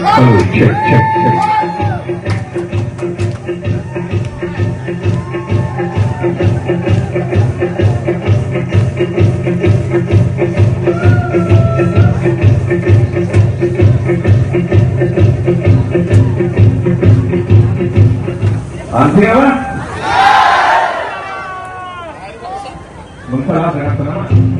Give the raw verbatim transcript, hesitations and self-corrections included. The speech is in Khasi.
Hello, check, check, check. An phi ïa ba? Bang salah, jangan salah.